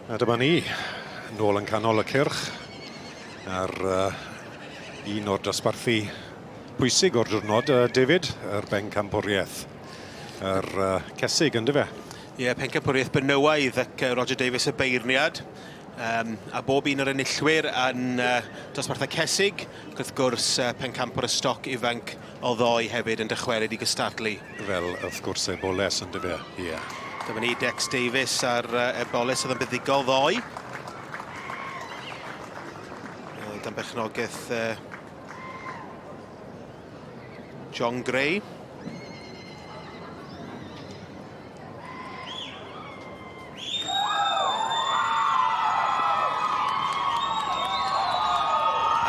A dyma ni, nôl yn canol y cyrch, ar uh, un o'r dosbarthu pwysig o'r diwrnod, uh, David, yr bencampwriaeth. Yr uh, cesig, ynddo fe? Ie, yeah, pencampwriaeth benywaidd ac uh, Roger Davies y beirniad. Um, a bob un o'r enillwyr yn uh, dosbarthau cesig, ac wrth gwrs uh, pencampwr y stoc ifanc o ddoe hefyd yn dychwelyd i gystadlu. Fel wrth gwrs Eboles yn dyfe, ie. Yeah. Dyma ni Dex Davies ar uh, Eboles oedd yn buddugol ddoe. Uh, dan berchnogaeth uh, John Gray.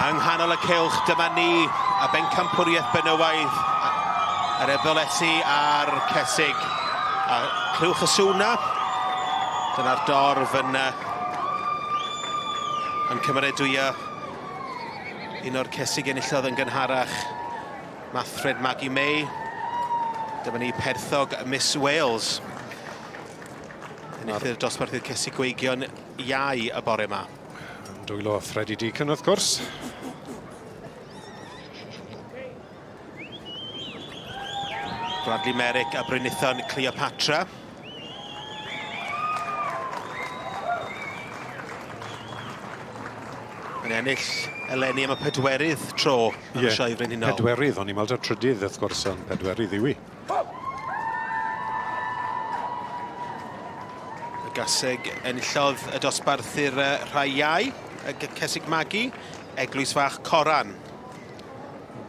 Yng nghanol y cylch, dyma ni, a bencampwriaeth benywaidd yr Ebolesi a'r Cesig. A clywch y sŵn na. Dyna'r dorf yn, yn cymeradwyo un o'r Cesig enillodd yn gynharach. Mathred Maggie May. Dyma ni perthog Miss Wales. Enillydd dosbarth i'r Cesig Gweigion iau y bore yma. Yn dwylo Freddie Deacon wrth gwrs. Bradley Merrick a Brynithon Cleopatra. Yn ennill eleni am y pedwerydd tro yn yeah, Sioe Frenhinol. Pedwerydd, o'n i'n meddwl ta'r trydydd wrth gwrs, ond pedwerydd yw i. Y gaseg enillodd y dosbarth i'r rhai iau, y Cesig Magi, Eglwys Fach Coran.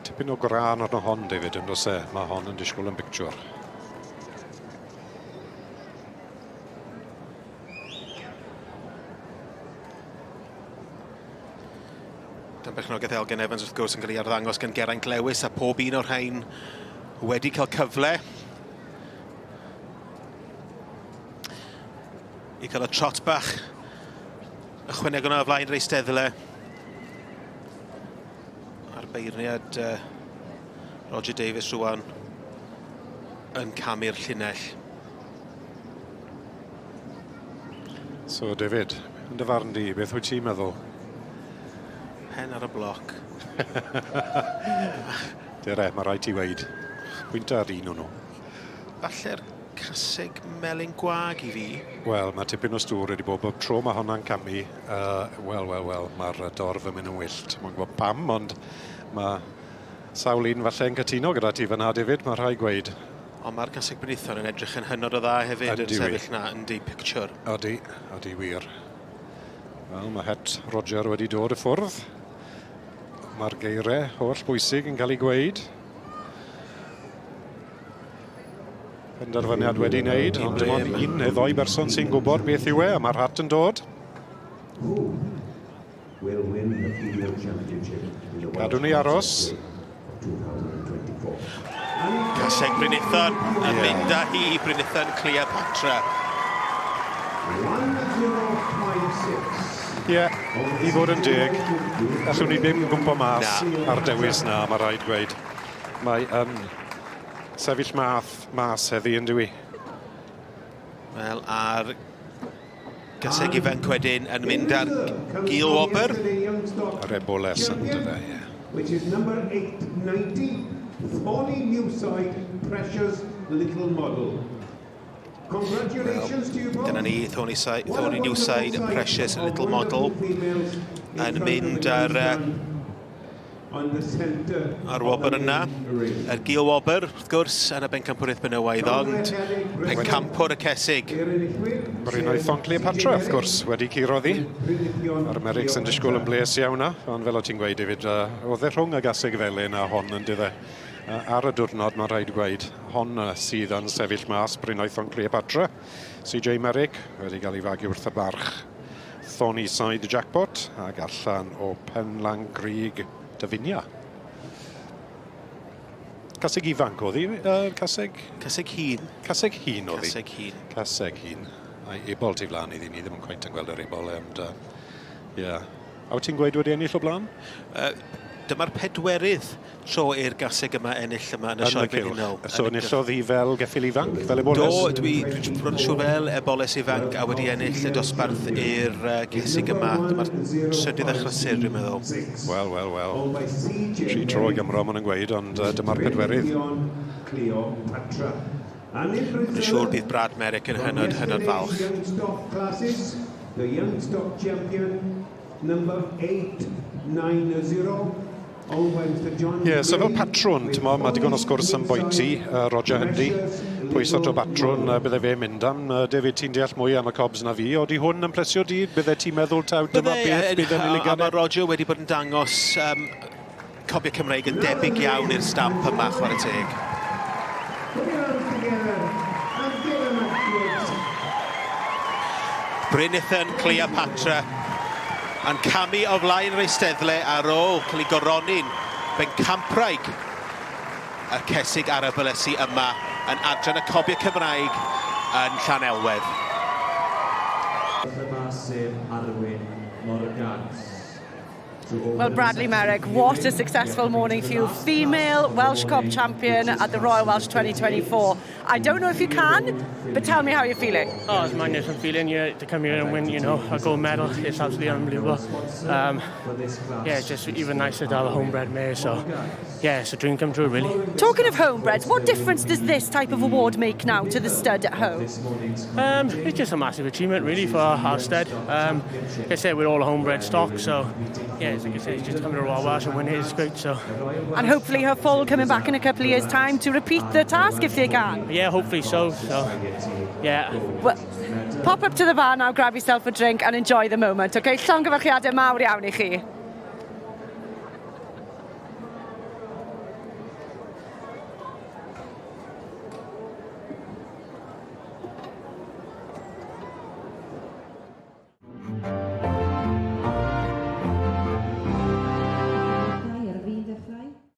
Tipyn o grân arno hon, David, yn does e? Mae hon yn disgwyl yn bictiwr. Dan berchnogaeth Elgan Evans wrth gwrs yn cael ei arddangos gan Geraint Lewis a pob un o'r rhain wedi cael cyfle i cael y trot bach ychwanegol yna o flaen yr eisteddle. A'r beirniad uh, Roger Davies rwan yn camu'r llinell. So David, yn dy farn di, beth wyt ti'n meddwl? Pen ar y bloc. Dere, mae rhaid ti weid. Pwynta ar un o'n nhw. Falle'r caseg melyn gwag i fi. Wel, mae tipyn o stŵr wedi bod bob tro mae honna'n camu. Uh, wel, wel, wel, mae'r dorf yn mynd yn wyllt. Mae'n gwybod pam, ond mae sawl un falle yn cytuno gyda ti fyna, David, mae rhaid gweud. Ond mae'r caseg Brynaethon yn edrych yn hynod o dda hefyd yn sefyll na, yndi, picture. Odi, odi wir. Wel, mae het Roger wedi dod y ffwrdd. Mae'r geiriau holl bwysig yn cael ei gweud. Penderfyniad wedi wneud, ond dim ond un neu ddoi berson sy'n gwybod beth yw e, a mae'r hat yn dod. Cadw ni aros. Caseg Brynithon yn mynd â hi, Brynithon Cleopatra. Ie, yeah, i fod yn deg, allwn ni ddim gwmpo mas na. ar dewis na, mae rhaid gweud. Mae yn sefyll math mas heddi yn dywi. Wel, a'r Gaseg ifanc wedyn yn mynd ar gil wobr. Yr eboles yn dyfe, ie. Which is number 890, Thorny Newside Precious Little Model. Congratulations to you both. Dyna ni, Thorny, Thorny Newside Precious Little Model yn mynd ar uh, A'r wobr yna, yr gil wobr, wrth gwrs, yn y bencampwriaeth benywaidd, ond pencampwr y cesig. Brynwaethon Cleopatra, wrth gwrs, wedi curo ddi. A'r Merrick yn disgwyl yn bles iawn na, ond fel o ti'n gweud, David, uh, oedd e rhwng y gaseg felyn a hon yn dydde. Uh, ar y diwrnod, mae'n rhaid gweud, hon uh, sydd yn sefyll mas, Brynwaethon Cleopatra. CJ Merrick wedi cael ei fagu wrth y barch. Thorny Side Jackpot ac allan o Penlan Grug Dyfunia. Caseg ifanc oedd hi? Uh, caseg? Caseg hun. Caseg hun oedd hi. Caseg hun. Caseg hun. A'i ebol tu flaen iddi, ni ddim yn cweit yn gweld yr ebol, ond... Uh, yeah. A wyt ti'n gweud wedi ennill o blaen? Uh, Dyma'r pedwerydd tro i'r gaseg yma ennill yma yn y Sioe Frenhinol. So enillodd hi fel geffyl ifanc, fel eboles? Do, dwi bron yn siŵr fel eboles ifanc a wedi ennill y dosbarth i'r gesig yma. Dyma'r trydydd achlysur, dwi'n meddwl. Wel, wel, wel. Tri tro i Gymro, maen nhw'n gweud, ond dyma'r pedwerydd. Dwi'n siŵr bydd Brad Merrick yn hynod, hynod falch. The Young Stock Champion, number 890. Ie, yeah, so fel patrwn, ti'n mae digon o sgwrs am boeti, Roger Hendy, pwy sort o batrwn bydde fe'n mynd am. David, ti'n deall mwy am y cobs na fi. Odi hwn yn plesio di? Bydde ti'n meddwl taw dyma beth bydd yn ei ligad? Mae Roger wedi bod yn dangos cobiau Cymreig yn debyg iawn i'r stamp yma, chwarae teg. Bryn Ithan Cleopatra yn camu o flaen yr eisteddle ar ôl cael ei goroni'n bencampwraig y cesig ar y bylesi yma yn adran y cobiau Cymraeg yn Llanelwedd. Yma sef Arwyn Morgans. Well, Bradley Merrick, what a successful morning for you. Female Welsh Cob champion at the Royal Welsh 2024. I don't know if you can, but tell me how you're feeling. Oh, it's magnificent feeling, yeah, to come here and win a gold medal. It's absolutely unbelievable. Yeah, it's just even nicer to have a homebred mare. So, yeah, it's a dream come true, really. Talking of homebreds, what difference does this type of award make now to the stud at home? It's just a massive achievement, really, for our stud. Like I said, we're all a homebred stock, so, yeah, like I said, it's just coming to Royal Welsh and win it is great. So, And hopefully her foal coming back in a couple of years' time to repeat the task if they can. Yeah, hopefully so. So, yeah. Well, pop up to the bar now, grab yourself a drink and enjoy the moment, okay? Llongyfarchiadau mawr iawn i chi.